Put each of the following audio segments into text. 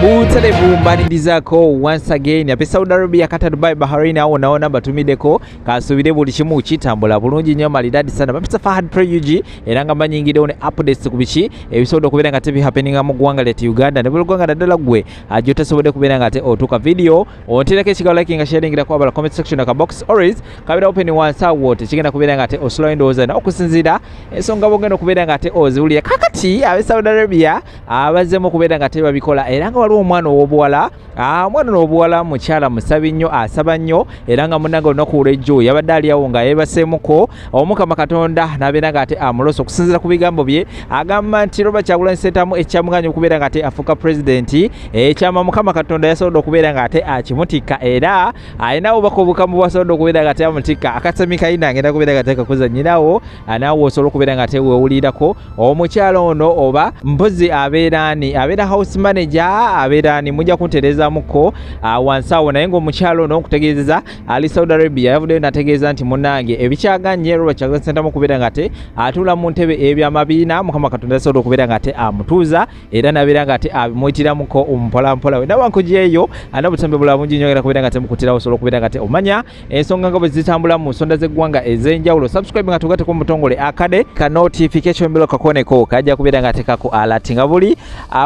Butalevu mbanirizaako once again ape Saudi Arabia, Qatar, Dubai, Bahrain, awo naona batumiddeko. Kansubire buli kimu kitambula bulungi nnyo, malidadi sana. Bapita Fahad Pro UG, era nga manyingirewo ne updates ku biki ebisobodde okubeera nga tebihappeninga mu ggwanga lyattu Uganda ne buli ggwanga, naddala ggwe ajja otasobodde kubeera nga ate otuuka video ontereko ekigambo like nga sharingirako abala. Comment section aka box always kabeera open wansi awo, tekigenda kubeera nga ate osulawo endowooza na okusinziira ensonga bwogenda okubeera nga ate oziwulira. Kakati abe Saudi Arabia abazzemu okubeera nga ate babikola, era nga waliwo omwana ow'obuwala. Omwana ono ow'obuwala mukyala musabi nnyo, asaba nnyo, era nga munnange olunaku olw'ejjo yabadde ali awo nga yeebaseemuko, Omukama Katonda n'abeera nga ate amulosa. Okusinziira ku bigambo bye, agamba nti Robert Kyagulanyi Ssentamu ekyamuganya okubeera nga ate afuuka pulezidenti, ekyama Mukama Katonda yasobodde okubeera nga ate akimutikka, era alina obubaka obukamu bwasobodde okubeera nga ate amutikka. Akasami kalina agenda kubeera nga ate kakuza nyinawo, naawe osobola okubeera nga ate weewulirako omukyala ono. Oba mpozi abeera ani? Abeera house manager, abeera ani? Mujja kuntereezamukko wansi awo. Naye ng'omukyala ono nkutegeezeza ali Saudi Arabia, yavuddeyo nategeeza nti munnange ebikyaganye Robert Kyagulanyi Ssentamu okubeera nga ate atuula mu ntebe ebyamabiina, Mukama Katonda yasobodde okubeera nga ate amutuuza, era nabeera nga ate abimuyitiramuko mpolampola. Wena wankujeeyo ana obutambi bulala bungi nnyo, ogenda kubeera nga temukutirawo, osobola okubeera nga ate omanya ensonga nga bwe zitambula mu nsonda z'eggwanga ez'enjawulo. Subscribe nga tugateko mutongole akade ka notification bell, kakoneko kajja kubeera nga atekako alert nga buli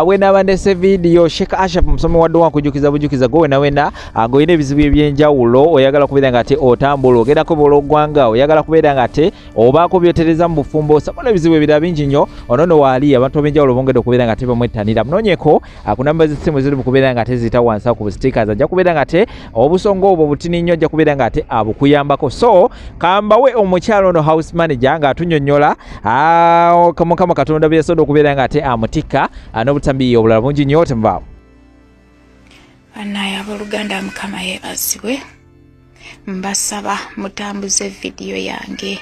wenaaba ndese video. Sheikh Ashraf musomi wadde wankujukiza bujukiza gwe wena wena ng'olina ebizibu eby'enjawulo, oyagala kubeera nga ate otambula ogendako bola oggwanga, oyagala kubeera nga ate obaako byotereza mu bufumbo, osabona ebizibu ebirala bingi nnyo, ono no waali abantu ab'enjawulo bongedde okubeera nga ate bamwettanira. Munoonyeko ku namba z'essimu ziri mu kubeera nga ate ziyita wansi ku stickers, ajja kubeera nga ate obusonga obwo butini nnyo ajja kubeera nga ate abukuyambako. So kambawe omukyalo ono house manager ng'atunyonnyola Mukama Katonda bye yasobodde okubeera nga ate amutikka n'obutambi obulala bungi nnyo. Temuvaawo. Bannaye abooluganda, Mukama yeebazibwe. Mbasaba mutambuze vidiyo yange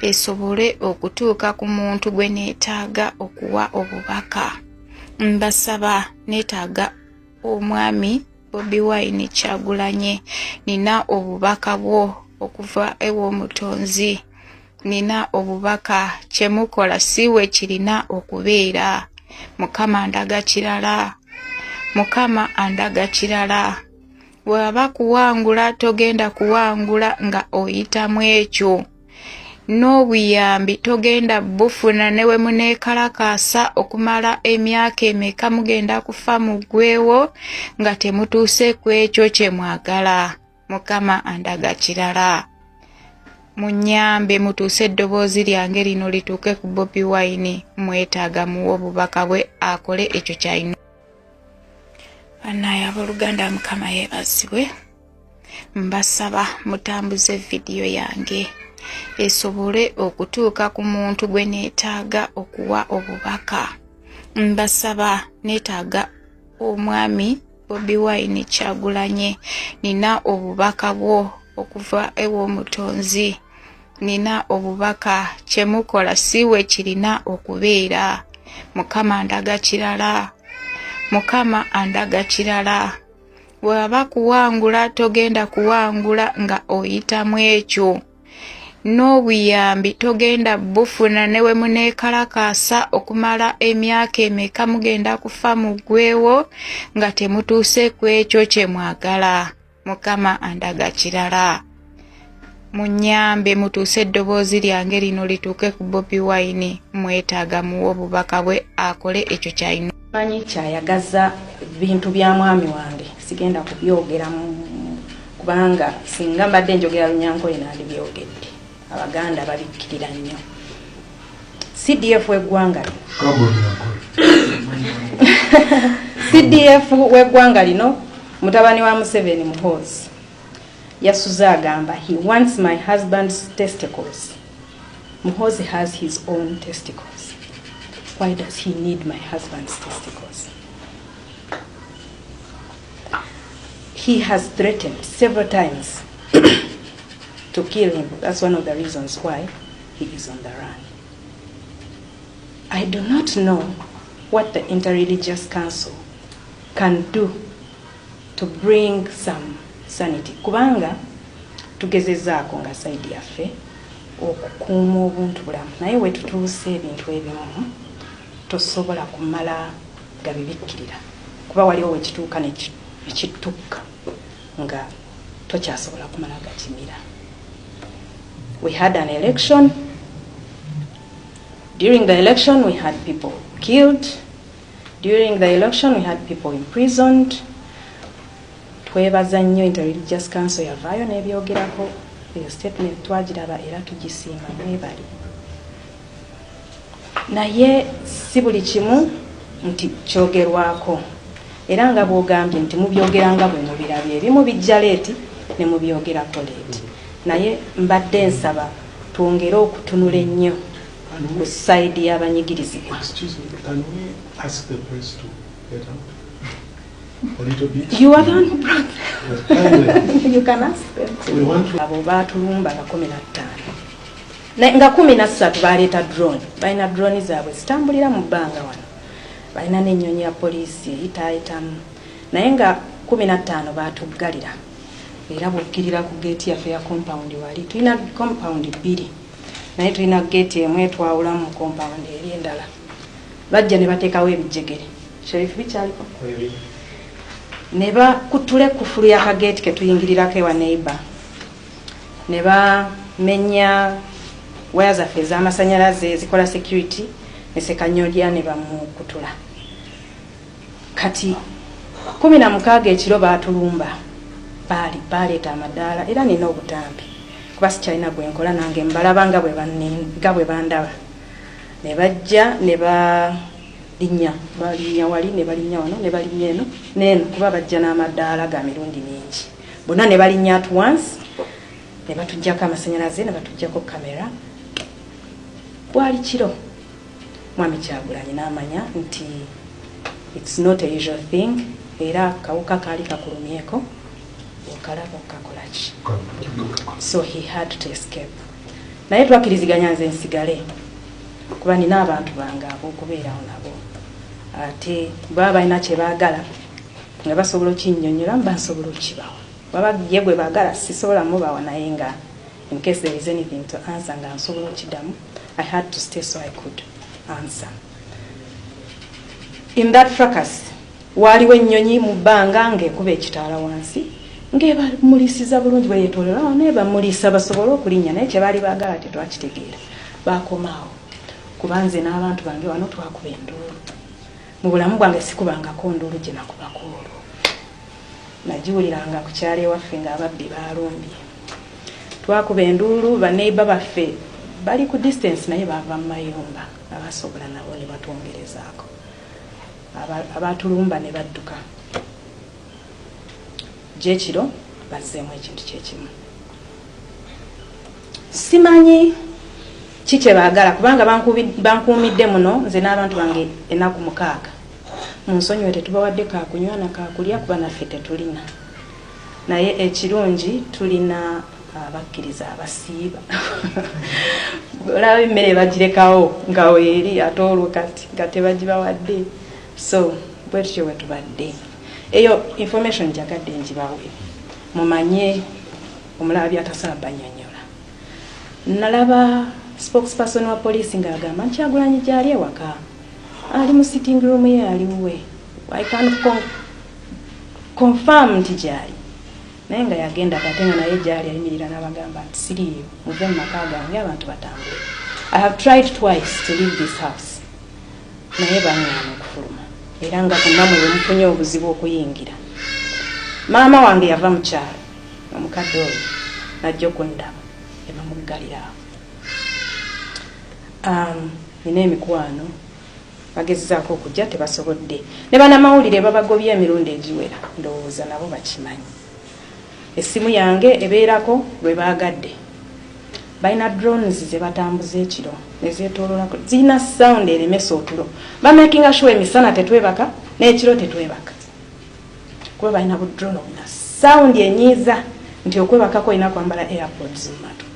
esobole okutuuka ku muntu gwe neetaaga okuwa obubaka. Mbasaba, neetaaga omwami Bobi Wine Kyagulanye. Nina obubaka bwo okuva ew'Omutonzi. Nina obubaka, kyemukola siwe kirina okubeera. Mukama andaga kirala, Mukama andaga kirala. Bw'aba kuwangula, togenda kuwangula nga oyitamu ekyo, n'obuyambi togenda bufuna. Ne we muneekalakaasa okumala emyaka emeka, mugenda kufa muggwewo nga temutuuse ku ekyo kye mwagala. Mukama andaga kirala. Munyambe mutuuse eddoboozi lyange lino lituuke ku Bobi Wine. Mwetaaga muwe obubaka bwe akole ekyo kyalina. Bannaye abooluganda, Mukama yeebazibwe. Mbasaba mutambuze vidiyo yange esobole okutuuka ku muntu gwe neetaaga okuwa obubaka. Mbasaba, neetaaga omwami Bobi Wine Kyagulanye. Nina obubaka bwo okuva ew'Omutonzi. Nina obubaka, kyemukola siwe kirina okubeera. Mukama andaga kirala, Mukama andaga kirala. Bw'aba kuwangula, togenda kuwangula nga oyitamu ekyo, n'obuyambi togenda bufuna. Ne we muneekalakaasa okumala emyaka emeka, mugenda kufa muggwewo nga temutuuse ku ekyo kye mwagala. Mukama andaga kirala. Munyambe mutuuse eddoboozi lyange lino lituuke ku Bobi Wine. Mwetaaga muwe obubaka bwe akole ekyo kyalina. Manyi kyayagaza bintu bya mwami wange, sigenda kubyogera kubanga singa mbadde njogera Lunyankole nandibyogedde. Abaganda babikkirira nnyo. CDF w'eggwanga lino, CDF w'eggwanga lino, mutabani wa Museveni Muhoozi, yasuze agamba he wants my husband's testicles. Muhoozi has his own testicles. Why does he need my husband's testicles? He has threatened several times to kill him. That's one of the reasons why he is on the run. I do not know what the Interreligious Council can do to bring some sanity, kubanga tugezezaako nga side yaffe okukuuma obuntu bulamu, naye wetutuuse ebintu ebimu tosobola kumala gabibikkirira. Kubanga Kuba waliwo wekituuka nekituuka nga tokyasobola kumala gakimira. We had an election. During the election we had people killed. During the election we had people imprisoned. Twebaza nnyo Interreligious Council yavaayo n'ebyogerako. Eyo statement twagiraba era tugisiima, mwebali. Naye si buli kimu nti kyogerwako, era nga bwogambye nti mubyogera nga bwe mubirabye, ebimu bijja late ne mubyogerako late. Naye mbadde nsaba twongere okutunula ennyo ku side y'abanyigirizibwa. Excuse me, can we ask the press to get out a little bit? You are the one who brought Yes, kindly. them. You can ask them. We want to Abo baatulumba nga 15, nga 13 baleeta drone. Balina drone zaabwe zitambulira mu bbanga wano, balina n'ennyonyi ya poliisi eyitaayitamu, naye nga 15 baatuggalira. Era bw'okkirira ku geeti yaffe ya compound, wali tulina compound bbiri, naye tulina geeti emu etwawulamu mu compound eri endala. Bajja ne bateekawo ebijegere, Sheriff, bikyaliko, ne bakutula ekufulu y'akageeti ke tuyingirirako ewa neighbor, ne bamenya waya zaffe ez'amasanyalaze ezikola security, ne Sekanyolya ne bamukutula. Kati 16 ekiro baatulumba, baali baleeta amadaala, era nina obutambi kuba sikyalina gwe nkola nange, mbalaba nga bwe bandaba. Ne bajja ne balinnya, balinnya wali, ne balinnya wano, ne balinnya eno neeno, kuba bajja n'amadaala ga mirundi mingi, bonna ne balinnya at once, ne batuggyako amasanyalaze, ne batuggyako kamera. Bwali kiro. Mwami Kyagulanyi n'amanya nti it's not a usual thing, era kawuka kaali kakulumyeko okalaba kakolaki, so he had to escape. Naye twakkiriziganya nze nsigale kuba nina abantu bange ab'okubeerawo nabo, ate baba balina kye baagala nga basobola okinnyonnyola, mba nsobola okukibawa. Baba ye gwe baagala sisobola mubawa, naye nga in case there is anything to answer nga nsobola okiddamu. I had to stay so I could answer. In that fracas waaliwo ennyonyi mu bbanga ng'ekuba ekitaala wansi, ng'ebamulisiza bulungi bwe yeetoolera, neebamulisa basobole okulinnya, naye kye baali baagala tetwakitegeera. Baakomaawo, kuba nze n'abantu bange wano twakuba enduulu. Mu bulamu bwange sikubangako nduulu gye nakubako olwo. Nagiwuliranga ku kyalo ewaffe ng'ababbi baalumbye. Twakuba enduulu, baneiba baffe bali ku distance, naye baava mu mayumba, abasobola nabo ne batwongerezaako. Abatulumba ne badduka. Gyekiro bazzeemu ekintu kyekimu. Simanyi ki kye baagala, kubanga bankuumidde muno nze n'abantu bange ennaku 6. Mu nsonyiwe, tetubawadde kakunywa na kakulya kuba naffe tetulina, naye ekirungi tulina abakkiriza abasiiba. Olaba emmere bagirekawo nga weeri, ate olwo kati nga tebagibawadde. So bwe tutyo bwe tubadde. Eyo information njagadde ngibawe mumanye. Omulaba byatasobola banyonyola. Nalaba spokesperson wa poliisi ng'agamba nti Kyagulanyi gyali ewaka, ali mu sitting room ye, aliwe. I can confirm nti gyali, naye nga yagenda ate nga naye gyali ayimirira n'abagamba nti siriiyo, muve mu maka gange, abantu batambule. I have tried twice to leave this house, naye baŋŋaana okufuluma, era nga kunnamwe bwe mufunye obuzibu okuyingira. Maama wange yava mu kyalo, omukadde oyo najja okundaba, ebamuggalira awo. Nina emikwano bagezezaako okujja, tebasobodde, ne banamawulire babagobye emirundi egiwera. Ndowooza nabo bakimanyi. Essimu yange ebeerako lwe baagadde. Balina drones ze batambuza ekiro nezeetoololako, zirina sound eremesa otulo. Bamakinga sure emisana tetwebaka n'ekiro tetwebaka, kuba balina bu drone obuna sound enyiiza nti okwebakako olina kwambala airpods mu matu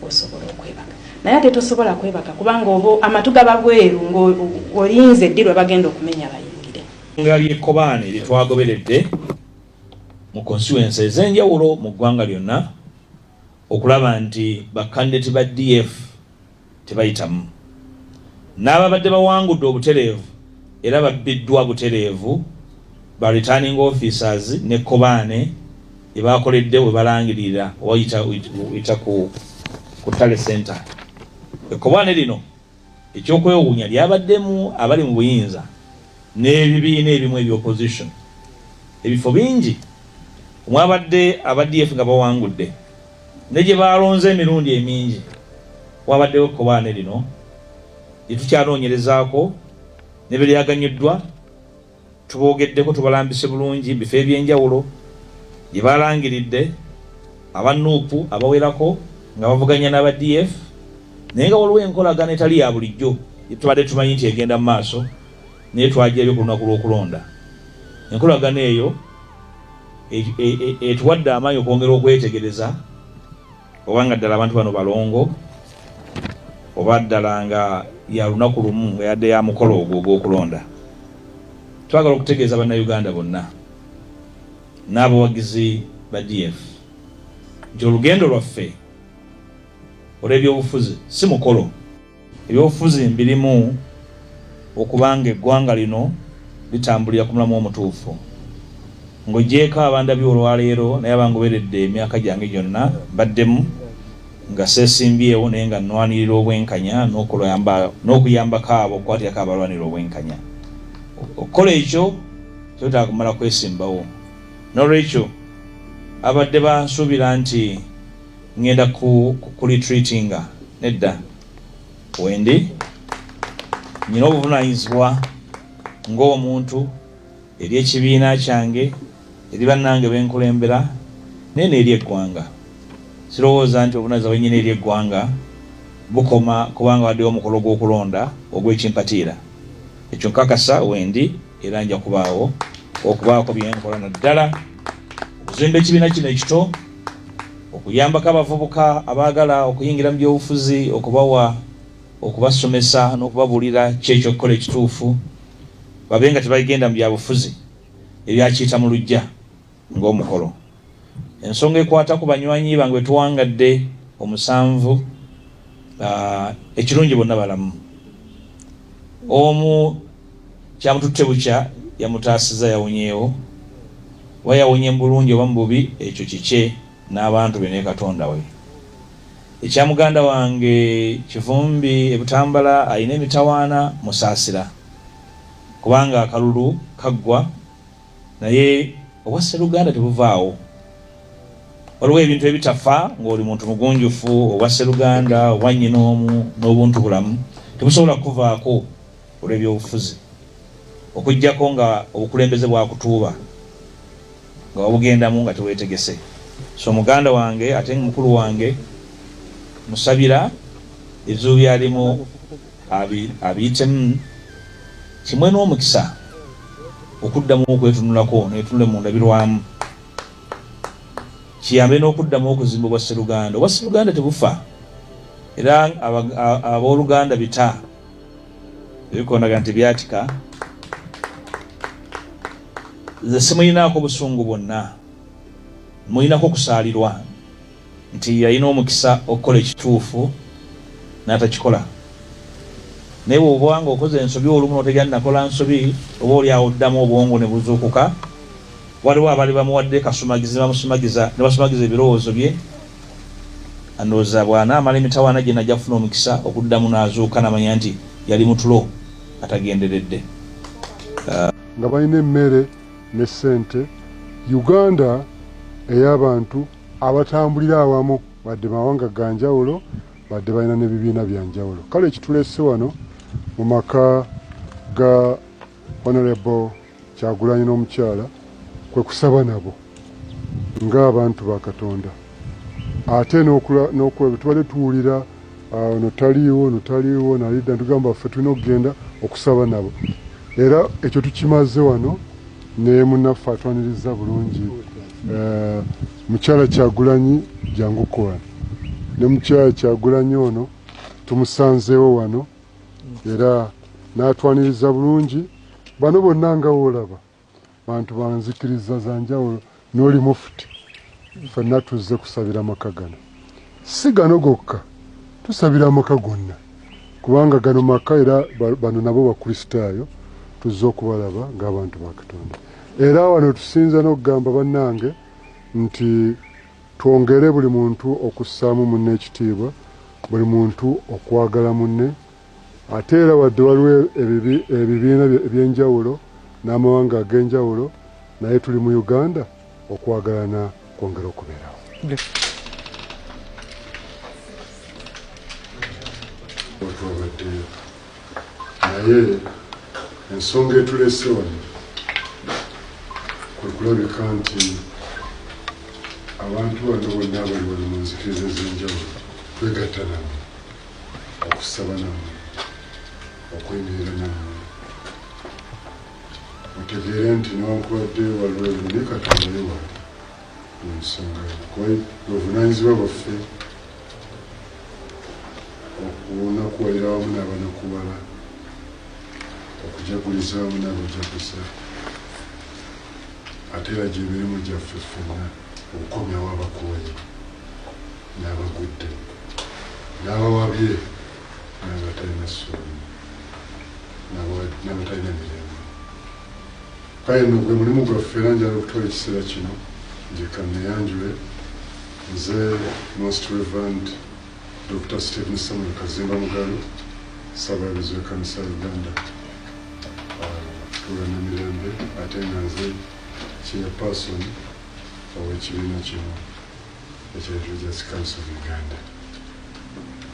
osobola okwebaka. Naye ate tosobola kwebaka kubanga oba amatu gaba bweru ng'olinze ddi lwe bagenda okumenya bayingire. Nga lyekkobaane lyetwagoberedde mu constituency ez'enjawulo mu ggwanga lyonna okulaba nti bakandidate ba DF tebayitamu, n'ababadde bawangudde obutereevu era babbiddwa butereevu. Ba returning officers ne Kobaane gye bakoledde we balangirira wayita ku ku tally center. Ekkobaane lino ekyokwewuunya lyabaddemu abali mu buyinza n'ebibiina ebimu ebya opposition. Ebifo bingi omwabadde aba DF nga bawangudde ne gye balonze emirundi emingi wabaddewo ekkobaane lino lye tukyanoonyerezaako ne bye lyaganyuddwa. Tuboogeddeko, tubalambise bulungi mu bifo eby'enjawulo gye balangiridde aba Nup abawerako nga bavuganya n'aba DF naye nga waliwo enkolagana etali ya bulijjo gye tubadde tumanyi nti egenda mu maaso naye twagirabye ku lunaku lw'okulonda. Enkolagana eyo etuwadde amaanyi okwongera okwetegereza oba nga ddala abantu bano balongo oba ddala nga ya lunaku lumu nga yadde ya mukolo ogwo ogw'okulonda. Twagala okutegeeza Bannayuganda bonna n'abawagizi ba DF nti olugendo lwaffe olw'ebyobufuzi si mukolo. Ebyobufuzi mbirimu okuba nga eggwanga lino litambulira ku mulamwa omutuufu. Ng'oggyeeko abandabye olwaleero naye abangoberedde emyaka gyange gyonna mbaddemu nga seesimbyewo naye nga nnwanirira obwenkanya n'okuyambako abo okukwatirako abalwanirira obwenkanya. Okukola ekyo tewetaaga kumala kwesimbawo. Noolwekyo ababadde bansuubira nti ngenda ku retreatinga nedda, wendi nnina obuvunaanyizibwa ng'omuntu eri ekibiina kyange, eri bannange be nkulembera naye n'eri eggwanga. Sirowooza nti obuvunaanyizibwa bwe nnina eri eggwanga bukoma kubanga waddewo omukolo gw'okulonda ogw'ekimpatiira. Ekyo nkakasa wendi era nja kubaawo okubaako bye nkola naddala okuzimba ekibiina kino ekito, okuyambako abavubuka abaagala okuyingira mu byobufuzi, okubawa okubasomesa n'okubabuulira ki eky'okukola ekituufu babe nga tebagenda mu byabufuzi ebyakiyita mu luggya ng'omukolo. Ensonga ekwata ku banywanyi bange be tuwangadde omusanvu, ekirungi bonna balamu. Omu kyamututte bukya yamutaasizza yawonyeewo, oba yawonye mu bulungi oba mu bubi ekyo kikye n'abantu be ne Katonda we. Ekya muganda wange Kivumbi e Butambala alina emitawaana musaasira kubanga akalulu kaggwa naye obwa sseruganda tebuvaawo. Waliwo ebintu ebitafa ng'oli muntu mugunjufu, obwa sseruganda, obwa nnyina omu n'obuntubulamu tebusobola kukuvaako olw'ebyobufuzi okuggyako nga obukulembeze bwakutuuba nga wabugendamu nga teweetegese. So muganda wange ate mukulu wange musabira ebizibu by'alimu abiyitemu kimuwe n'omukisa okuddamu okwetunulako neetunule mu ndabirwamu kiyambe n'okuddamu okuzimba obwa sseruganda. Obwa sseruganda tebufa era abooluganda bita ebikondagana tebyatika. Nze simulinaako busungu bwonna, mulinako okusaalirwa nti yalina omukisa okukola ekituufu n'atakikola. Naye bw'oba ng'okoze ensobi olumu n'otegeera nti nakola nsobi, oba oli awo oddamu obwongo ne buzuukuka. Waliwo abaali bamuwadde kasumagizi ne bamusumagiza ne basumagiza ebirowoozo bye. Ndowooza bw'anaamala emitawaana gino ajja kufuna omukisa okuddamu n'azuukuka n'amanya nti yali mu tulo atagenderedde. Nga balina emmere ne ssente. Uganda ey'abantu abatambulira awamu wadde mawanga ga njawulo badde balina n'ebibiina bya njawulo. Kale ekituleese wano mu maka ga Honorable Kyagulanyi n'omukyala kwe kusaba nabo ng'abantu ba Katonda ate n'okulaba tubadde tuwulira ah, ono taliiwo ono taliiwo nalidda ntugamba ffe tulina okugenda okusaba nabo era ekyo tukimaze wano ne munnaffe atwaniriza bulungi eh, mukyala Kyagulanyi janguko wano ne mukyala Kyagulanyi ono tumusanzeewo wano era n'atwaniriza bulungi bano bonna nga woolaba bantu banzikiriza za njawulo n'oli mufuti ffenna tuzze kusabira maka gano si gano gokka tusabira amaka gonna kubanga gano maka era bano nabo bakristaayo tuzze okubalaba ng'abantu ba katonda. Era wano tusinza n'okugamba bannange nti twongere buli muntu okussaamu munne ekitiibwa, buli muntu okwagala munne. Ate era wadde waliwo ebibiina eby'enjawulo n'amawanga ag'enjawulo, naye tuli mu Uganda, okwagalana kwongera okubeerawo. Twabaddeyo, naye ensonga etulese wano kwe kulabika nti abantu bano bonna abali wano mu nzikiriza ez'enjawulo twegatta nammwe okusaba nammwe, okuyimirira nammwe. Mutegeere nti newankubadde waliwo ebyo, naye Katonda ye waali mu nsonga eno, kuba obuvunaanyizibwa bwaffe okunakuwalira wamu n'abanakuwala, okujaguliza wamu n'abajaguza, ate era gy'emirimu gyaffe ffenna okukomyawo abakooye n'abagudde n'abawabye n'abatalina ssuubi n'abatalina mirembe. Kale nno gwe mulimu gwaffe, era njala okutwala ekiseera kino njeka neyanjule. Nze Most Reverend Dr Stephen Samuel Kazimba Mugalu, Ssaabalabirizi w'Ekkanisa ya Uganda tuula Namirembe, ate nga nze chairperson ow'ekibiina kino ekya Religious Council of Uganda.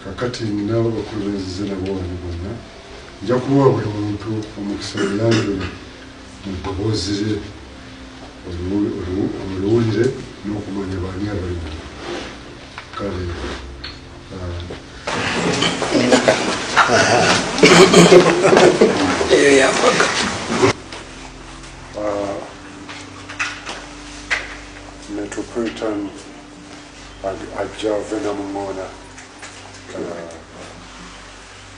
Kakati nina abakulu benzize nabo wano bonna. Nja kubawa buli muntu omukisa yeyanjule mu ddoboozi lye oluwulire n'okumanya baani abali wano. Kale eyo yampaga. Metropolitan ajja ave Namuŋoona,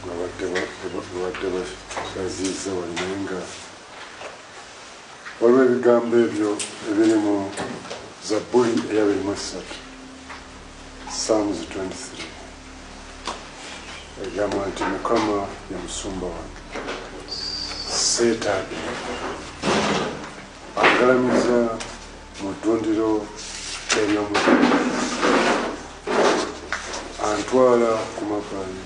babadde baziiza wano, naye nga waliwo ebigambo ebyo ebiri mu Zabbuli eya 23, Psalms 23, egamba nti Mukama ye musumba wange, seetaaga. Angalamiza mu ddundiro ery'omuddo, antwala ku mabbali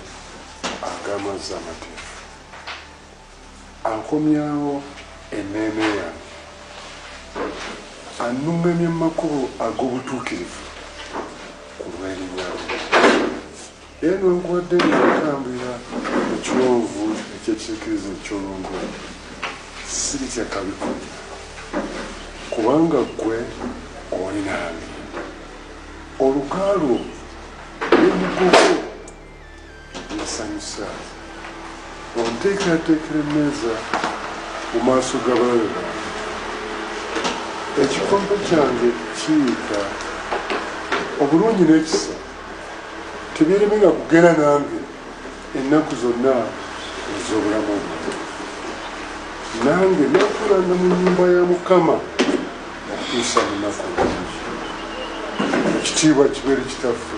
ag'amazzi amateefu, ankomyawo emmeeme yange, annuŋŋamya mu makubo ag'obutuukirivu ku lw'erinnya lye. Era newankubadde nga ntambulira mu kiwonvu eky'ekisiikirize eky'olungu, siritya kabi konna, kubanga ggwe oli nange. Oluga lwo n'emiggo gwo binsanyusa. Onteekerateekera emmeeza mu maaso g'abalabe bange. Ekikompe kyange kiyiika. Obulungi n'ekisa tebiremenga kugenda nange ennaku zonna ez'obulamu bwange, nange naatuulanga mu nnyumba ya Mukama okutuusa mu nnaku olungi. Ekitiibwa kibeere Kitaffe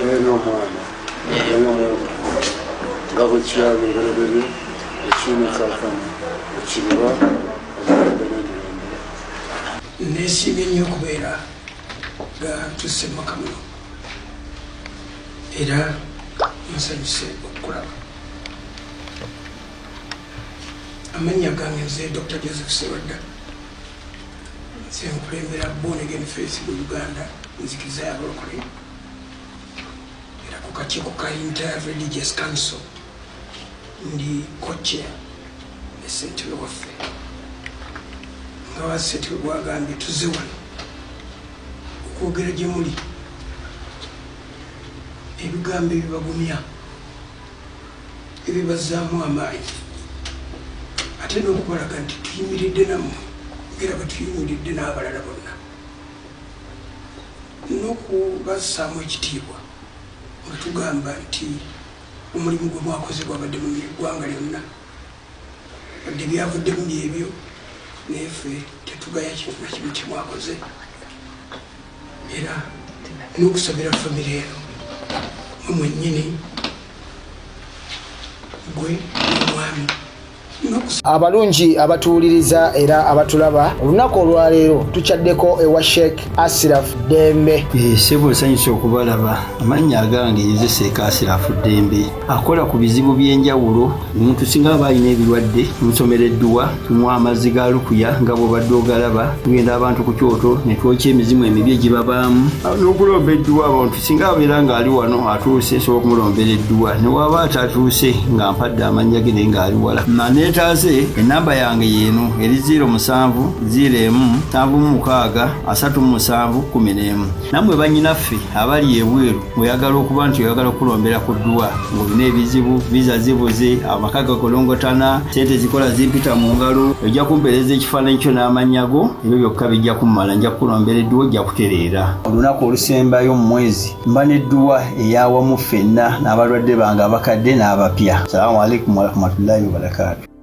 n'eri Omwana n'eri Omwoyo Omutukuvu, nga bwe kyali olubereberye, ekiri kaakano, ekiriba emirembe n'emirembe. Neesiimye nnyo okubeera nga ntuuse mu maka muno, era nsanyuse okukulaba. Amannya gange nze Dr Joseph Serwadda, nze nkulembera Born Again Faith mu Uganda, nzikiriza y'abalokole, era ku kakiiko ka Inter Religious Council ndi co-chair ne ssentebe waffe. Nga wa ssentebe bwagambye, tuze wano okwogera gye muli ebigambo ebibagumya, ebibazzaamu amaanyi, ate n'okubalaga nti tuyimiridde nammwe ngera bwe tuyimiridde n'abalala bonna, n'okubassaamu ekitiibwa nga tugamba nti omulimu gwe mwakoze gwabadde mu ggwanga lyonna. Wadde byavuddemu byebyo, naye ffe tetugaya kintu nakimu kyemwakoze, era n'okusabira famire eno, mwe mwennyini, gwe n'omwami. Abalungi abatuwuliriza era abatulaba, olunaku olwaleero tukyaddeko ewa Sheikh Asiraf Ddembe. Ssebo nsanyuse okubalaba. Amannya agange nze Seeka Asirafu Ddembe, akola ku bizibu by'enjawulo. Omuntu singa aba alina ebirwadde, tumusomera edduwa, tumuwa amazzi ga lukuya nga bw'obadde ogalaba, tugenda abantu ku kyoto ne twokya emizimu emibi egibabaamu n'okulomba edduwa. Abantu singa abeera ng'ali wano atuuse, nsobola okumulombera edduwa, ne waba atatuuse nga mpadde amannya ge naye ng'ali wala. Neetaaze ennamba yange yeeno eri 07 01 76 37 11. Nammwe bannyinaffe abali ebweru ng'oyagala okuba nti oyagala okukulombera ku dduwa ng'olina ebizibu, viza zibuze, amaka gakolongotana, ssente zikola zimpita mu ngalo, ojja kumpeereza ekifaananyi kyo n'amannya go, ebyo byokka bijja kummala, nja kukulombera edduwa ojja kutereera. Olunaku olusembayo mu mwezi mba n'edduwa ey'awamu ffenna n'abalwadde bange abakadde n'abapya. Salaamu alaikum warahmatullahi wabarakaatu.